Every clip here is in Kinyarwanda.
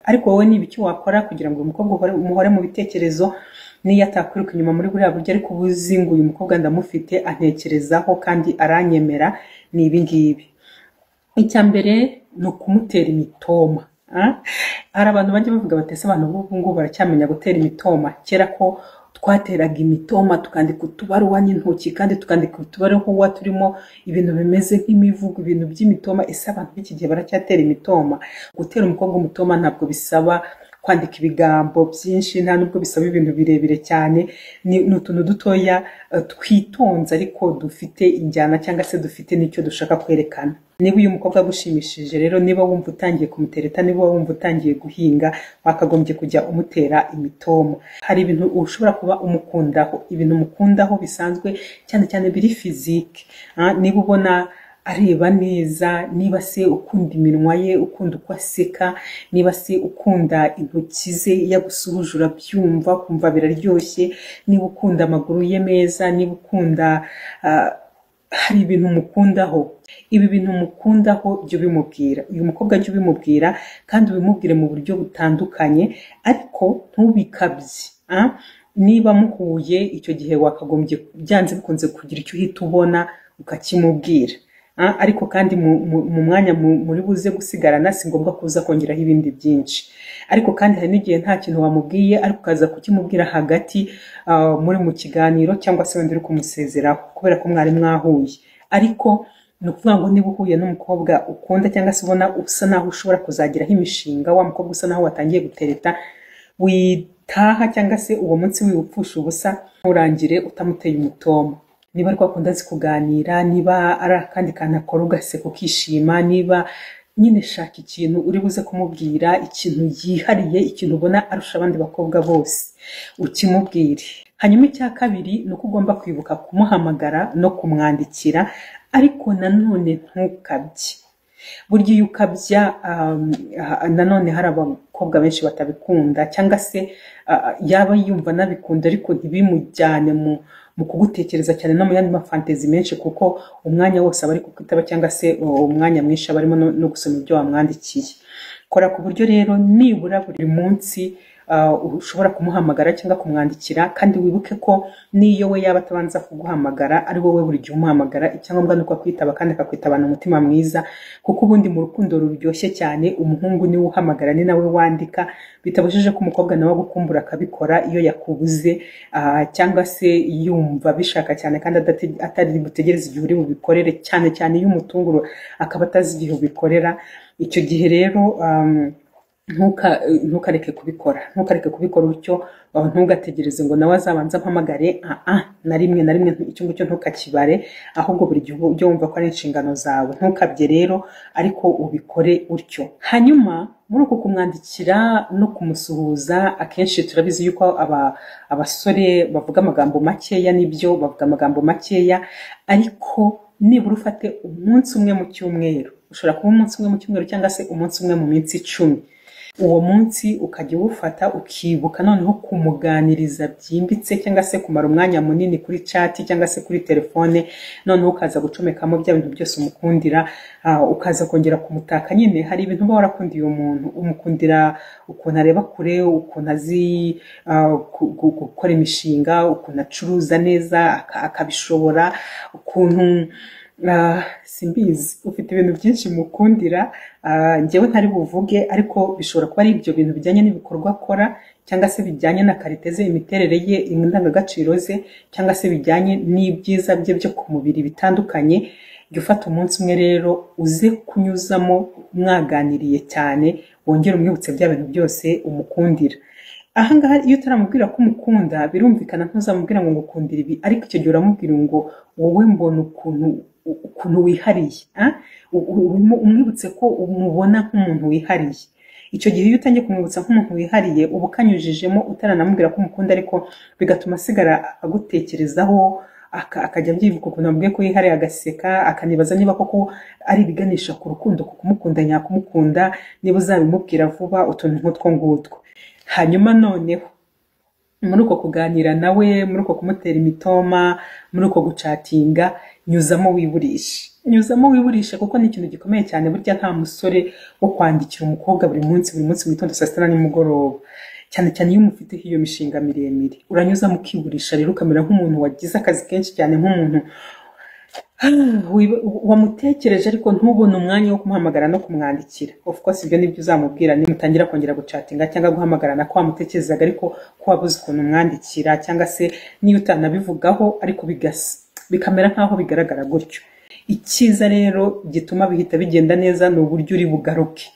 Ariko wowe niba icyo wakora kugira ngo uyu mukobwa umuhore mu bitekerezo, niyo atakwiruka inyuma muri buriya buryo, ariko uba uzi ngo uyu mukobwa ndamufite, antekerezaho kandi aranyemera, ni ibi ngibi. Icya mbere ni ukumutera imitoma. Hari abantu bajya bavuga bati ese abantu b'ubu ngubu baracyamenya gutera imitoma? Kera ko twateraga imitoma, tukandika utubaruwa n'intoki, kandi tukandika utubaruwa turimo ibintu bimeze nk'imivugo, ibintu by'imitoma. Ese abantu b'iki gihe baracyatera imitoma? Gutera umukobwa umutoma ntabwo bisaba kwandika ibigambo byinshi, nta nubwo bisaba ibintu birebire cyane, ni utuntu dutoya twitonze ariko dufite injyana cyangwa se dufite n'icyo dushaka kwerekana. Niba uyu mukobwa agushimishije rero, niba wumva utangiye kumutereta, niba wumva utangiye guhinga, wakagombye kujya umutera imitoma. Hari ibintu ushobora kuba umukundaho, ibintu umukundaho bisanzwe, cyane cyane biri physique. Niba ubona areba neza, niba se ukunda iminwa ye, ukunda uko aseka, niba se ukunda intoki ze, iyo agusuhuje urabyumva ukumva biraryoshye, niba ukunda amaguru ye meza, niba ukunda hari ibintu umukundaho. Ibi bintu umukundaho jya ubimubwira, uyu mukobwa jya ubimubwira, kandi ubimubwire mu buryo butandukanye, ariko ntubikabye. Niba muhuye icyo gihe wakagombye byanze bikunze kugira icyo uhita ubona ukakimubwira. Ariko kandi mu mwanya muri buze gusigarana si ngombwa kuza kongeraho ibindi byinshi. Ariko kandi hari n'igihe nta kintu wamubwiye, ariko ukaza kukimubwira hagati muri mu kiganiro cyangwa se wenda uri kumusezeraho kubera ko mwari mwahuye. Ariko ni ukuvuga ngo niba uhuye n'umukobwa ukunda cyangwa se ubona usa naho ushobora kuzagiraho imishinga, wa mukobwa usa naho watangiye gutereta, witaha cyangwa se uwo munsi wiwupfusha ubusa, nturangire utamuteye umutoma. Niba ari kwa kundi azi kuganira, niba ari akandi kantu akora ugaseka ukishima, niba nyine shaka ikintu uri buze kumubwira, ikintu yihariye, ikintu ubona arusha abandi bakobwa bose, ukimubwire. Hanyuma icya kabiri ni uko ugomba kwibuka kumuhamagara no kumwandikira, ariko nanone ntukabye. Burya iyo ukabya nanone hari abakobwa benshi batabikunda, cyangwa se yaba yumva anabikunda ariko ntibimujyane mu kugutekereza cyane no mu yandi mafantezi menshi, kuko umwanya wose aba ari kukwitaba cyangwa se umwanya mwinshi aba arimo no gusoma ibyo wamwandikiye. Kora ku buryo rero nibura buri munsi ushobora kumuhamagara cyangwa kumwandikira, kandi wibuke ko n'iyo we yaba atabanza kuguhamagara ari wowe buri gihe umuhamagara, icyangombwa ni uko akwitaba kandi akakwitabana umutima mwiza, kuko ubundi mu rukundo ruryoshye cyane umuhungu niwe uhamagara, ni nawe wandika, bitabujije ko umukobwa nawe agukumbura akabikora iyo yakubuze, cyangwa se yumva bishaka cyane kandi atari butegereze igihe uri bubikorere, cyane cyane iyo umutunguru akaba atazi igihe ubikorera. Icyo gihe rero ntukareke kubikora, ntukareke kubikora utyo, ntugategereze ngo nawe azabanze ampamagare, na rimwe na rimwe icyo ngicyo ntukakibare, ahubwo buri gihe ujye wumva ko ari inshingano zawe. Ntukabye rero, ariko ubikore utyo. Hanyuma muri uko kumwandikira no kumusuhuza, akenshi turabizi yuko abasore bavuga amagambo makeya, nibyo bavuga amagambo makeya, ariko nibura ufate umunsi umwe mu cyumweru, ushobora kuba umunsi umwe mu cyumweru cyangwa se umunsi umwe mu minsi 10, uwo munsi ukajya uwufata ukibuka noneho kumuganiriza byimbitse, cyangwa se kumara umwanya munini kuri chat cyangwa se kuri telefone, noneho ukaza gucomekamo bya bintu byose umukundira, ukaza kongera kumutaka. Nyine hari ibintu uba warakundiye umuntu, umukundira ukuntu areba kure, ukuntu azi gukora imishinga, ukuntu acuruza neza akabishobora, ukuntu simbizi, ufite ibintu byinshi mukundira, njyewe ntari buvuge, ariko bishobora kuba ari ibyo bintu bijyanye n'ibikorwa akora, cyangwa se bijyanye na karite ze, imiterere ye, indangagaciro ze, cyangwa se bijyanye n'ibyiza bye byo ku mubiri bitandukanye. Jya ufata umunsi umwe rero uze kunyuzamo mwaganiriye cyane, wongere umwibutse bya bintu byose umukundira. Aha ngaha iyo utaramubwira ko umukunda, birumvikana ntuzamubwira ngo ngukundire ibi, ariko icyo gihe uramubwira ngo wowe mbona ukuntu wihariye, umwibutse ko umubona nk'umuntu wihariye. Icyo gihe iyo utangiye kumwibutsa nk'umuntu wihariye, uba ukanyujijemo utaranamubwira ko umukunda, ariko bigatuma asigara agutekerezaho, akajya abyibuka ukuntu amubwiye ko yihariye, agaseka, akanibaza niba koko ari ibiganisha ku rukundo, ku kumukunda nyakumukunda, niba uzabimubwira vuba, utuntu nk'utwo ngutwo. Hanyuma noneho muri uko kuganira nawe, muri uko kumutera imitoma, muri uko gucatinga, Nyuzamo wiburishe, nyuzamo wiburishe, kuko ni ikintu gikomeye cyane. Burya nta musore wo kwandikira umukobwa buri munsi, buri munsi mu gitondo, saa sita na nimugoroba, cyane cyane iyo umufiteho iyo mishinga miremire. Uranyuzamo ukiburisha rero, ukamera nk'umuntu wagize akazi kenshi cyane, nk'umuntu wamutekereje ariko ntubone umwanya wo kumuhamagara no kumwandikira. Of course, ibyo nibyo uzamubwira nimutangira kongera guchatinga cyangwa guhamagarana, ko wamutekerezaga ariko ko wabuze ukuntu umwandikira, cyangwa se niyo utanabivugaho ariko bikamera nk'aho bigaragara gutyo. Icyiza rero gituma bihita bigenda neza ni uburyo uri bugaruke,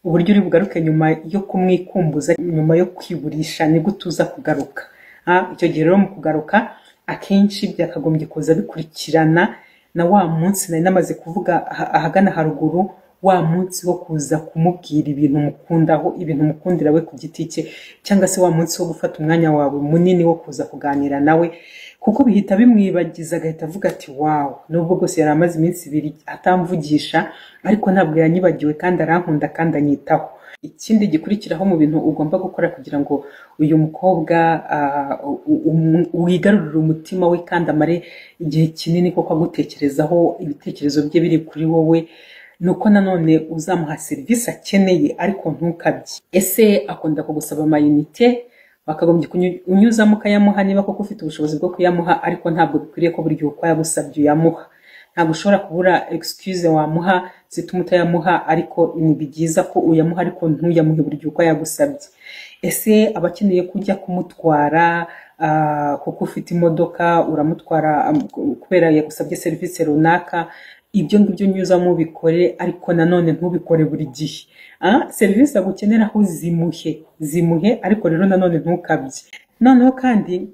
uburyo uri bugaruke nyuma yo kumwikumbuza, nyuma yo kwiburisha, nibwo utuza kugaruka. Icyo gihe rero mu kugaruka akenshi byakagombye kuza bikurikirana na wa munsi nari namaze kuvuga ahagana haruguru, wa munsi wo kuza kumubwira ibintu mukundaho, ibintu mukundira we ku giti cye, cyangwa se wa munsi wo gufata umwanya wawe munini wo kuza kuganira nawe, kuko bihita bimwibagiza, agahita avuga ati: "Wow, nubwo bwose yari amaze iminsi 2 atamvugisha, ariko ntabwo yanyibagiwe kandi arankunda kandi anyitaho." Ikindi gikurikiraho mu bintu ugomba gukora kugira ngo uyu mukobwa wigarurire umutima we kandi amare igihe kinini koko agutekerezaho, ibitekerezo bye biri kuri wowe, ni uko nanone uzamuha serivisi akeneye ariko ntukabye. Ese akunda kugusaba amayinite? Wakagombye unyuzamo ukayamuha niba koko ufite ubushobozi bwo kuyamuha, ariko ntabwo bikwiriye ko buri gihe uko yagusabye uyamuha. Ntabwo ushobora kubura excuse wamuha zituma utayamuha, ariko ni byiza ko uyamuha ariko ntuyamuhe buri gihe uko yagusabye. Ese aba akeneye kujya kumutwara kuko ufite imodoka, uramutwara kubera yagusabye serivisi runaka? Ibyo ngibyo unyuzamo ubikore, ariko nanone ntubikore buri gihe. Serivisi agukeneraho zimuhe, zimuhe, ariko rero nanone ntukabye. Noneho kandi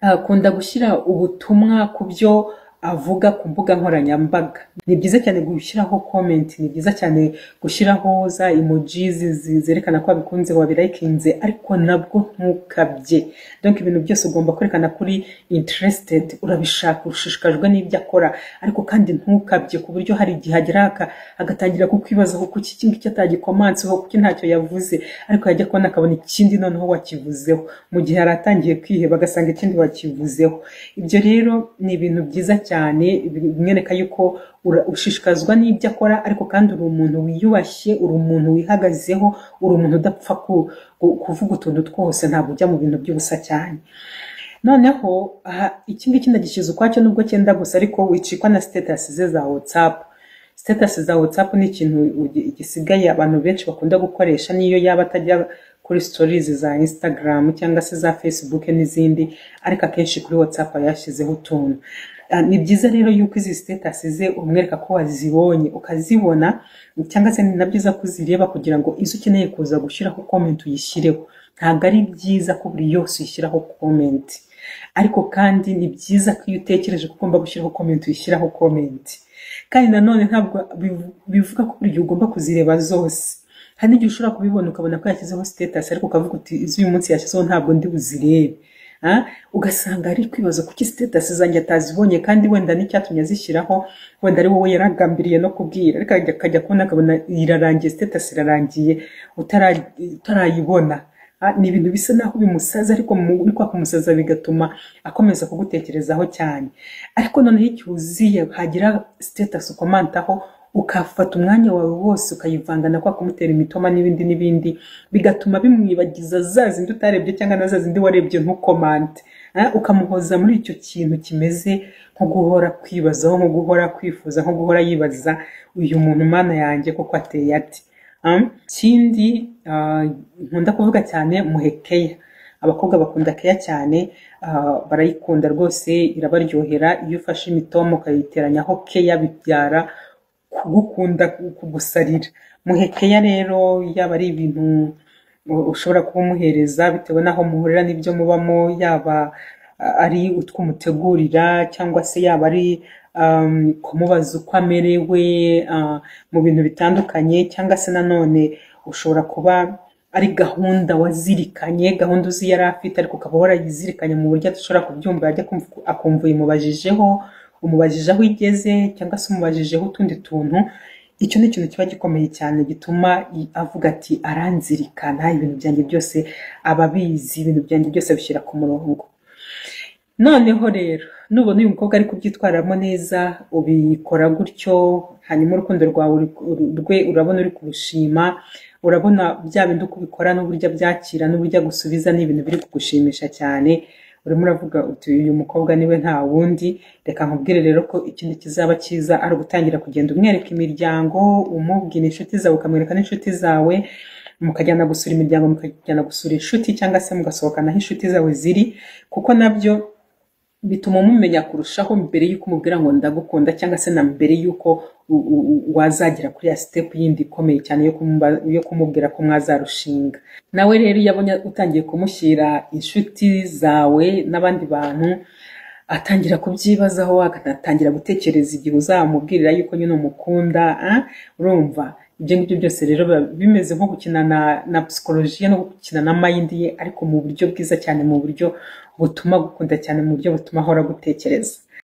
akunda gushyira ubutumwa ku byo avuga ku mbuga nkoranyambaga. Ni byiza cyane gushyiraho comment, ni byiza cyane gushyiraho za emojis zerekana ko wabikunze, wabirayikinze, ariko nabwo ntukabye. Donc ibintu byose ugomba kwerekana kuri interested, urabishaka, ushishikajwe n'ibyo akora, ariko kandi ntukabye ku buryo hari igihe agera agatangira kukwibazaho kuki iki ngiki atagikomanseho, kuki ntacyo yavuze, ariko yajya kubona akabona ikindi noneho wakivuzeho, mu gihe yari atangiye kwiheba agasanga ikindi wakivuzeho. Ibyo rero ni ibintu byiza cyane bimwereka yuko ushishikazwa n'ibyo akora, ariko kandi uri umuntu wiyubashye, uri umuntu wihagazeho, uri umuntu udapfa kuvuga utuntu twose, ntabwo ujya mu bintu by'ubusa cyane. Noneho aha iki ngiki ndagishyize ukwacyo nubwo cyenda gusa, ariko wicikwa na status ze za WhatsApp. Status za WhatsApp ni ikintu gisigaye abantu benshi bakunda gukoresha, niyo yaba atajya kuri stories za Instagram cyangwa se za Facebook n'izindi, ariko akenshi kuri WhatsApp aba yashyizeho utuntu. Ni byiza rero yuko izi status ze umwereka ko wazibonye, ukazibona, cyangwa se ni na byiza kuzireba kugira ngo izo ukeneye kuza gushyiraho comment uyishyireho. Ntabwo ari byiza ko buri yose uyishyiraho comment, ariko kandi ni byiza ko iyo utekereje ko ugomba gushyiraho comment uyishyiraho comment. Kandi nanone ntabwo bivuga ko buri gihe ugomba kuzireba zose. Hari n'igihe ushobora kubibona, ukabona ko yashyizeho status, ariko ukavuga uti: "Iz'uyu munsi yashyizeho ntabwo ndi buzirebe." Ugasanga ari kwibaza kuki status zanjye atazibonye, kandi wenda n'icyatumye azishyiraho wenda ari wowe yaragambiriye no kubwira, ariko akajya kubona akabona irarangiye, status irarangiye utarayibona. Ni ibintu bisa naho bimusaza, ariko muri kwa kumusaza bigatuma akomeza kugutekerezaho cyane. Ariko noneho igihe uziye hagira status ukomantaho, ukafata umwanya wawe wose ukayivanga na kwa kumutera imitoma n'ibindi n'ibindi, bigatuma bimwibagiza za zindi utarebye cyangwa na za zindi warebye ntukomante. Ukamuhoza muri icyo kintu kimeze nko guhora kwibazaho, nko guhora kwifuza, nko guhora yibaza: "Uyu muntu, Mana yanjye, koko ateye ati?" Ikindi nkunda kuvuga cyane, muhe care. Abakobwa bakunda care cyane, barayikunda rwose, irabaryohera. Iyo ufashe imitoma ukayiteranyaho care, bibyara kugukunda, kugusarira. Muhe care rero, yaba ari ibintu ushobora kuba umuhereza bitewe n'aho muhurira n'ibyo mubamo, yaba ari utwumutegurira, cyangwa se yaba ari kumubaza uko amerewe mu bintu bitandukanye, cyangwa se nanone ushobora kuba ari gahunda wazirikanye, gahunda uzi yari afite ariko ukaba warayizirikanye mu buryo adashobora kubyumva, yajya akumva uyimubajijeho, umubajije aho igeze cyangwa se umubajijeho utundi tuntu. Icyo ni ikintu kiba gikomeye cyane gituma avuga ati: "Aranzirikana, ibintu byanjye byose aba abizi, ibintu byanjye byose abishyira ku murongo." Noneho rero nubona uyu mukobwa ari kubyitwaramo neza, ubikora gutyo, hanyuma urukundo rwawe rwe urabona uri kurushima, urabona bya bindi uko ubikora n'uburyo abyakira n'uburyo agusubiza ni ibintu biri kugushimisha cyane, urimo uravuga uti uyu mukobwa niwe nta wundi. Reka nkubwire rero ko ikindi kizaba cyiza ari ugutangira kugenda umwereka imiryango, umubwira inshuti zawe, ukamwereka n'inshuti zawe, mukajyana gusura imiryango, mukajyana gusura inshuti, cyangwa se mugasohokana aho inshuti zawe ziri, kuko nabyo bituma umumenya kurushaho mbere y'uko umubwira ngo ndagukunda, cyangwa se na mbere y'uko wazagera kuri ya step yindi ikomeye cyane yo kumubwira ko mwazarushinga. Nawe rero iyo abonye utangiye kumushyira inshuti zawe n'abandi bantu, atangira kubyibazaho, agatangira gutekereza igihe uzamubwirira yuko nyine umukunda, urumva ibyo ngibyo byose rero biba bimeze nko gukina na psychologie no gukina na mind ye, ariko mu buryo bwiza cyane, mu buryo butuma agukunda cyane, mu buryo butuma ahora agutekereza.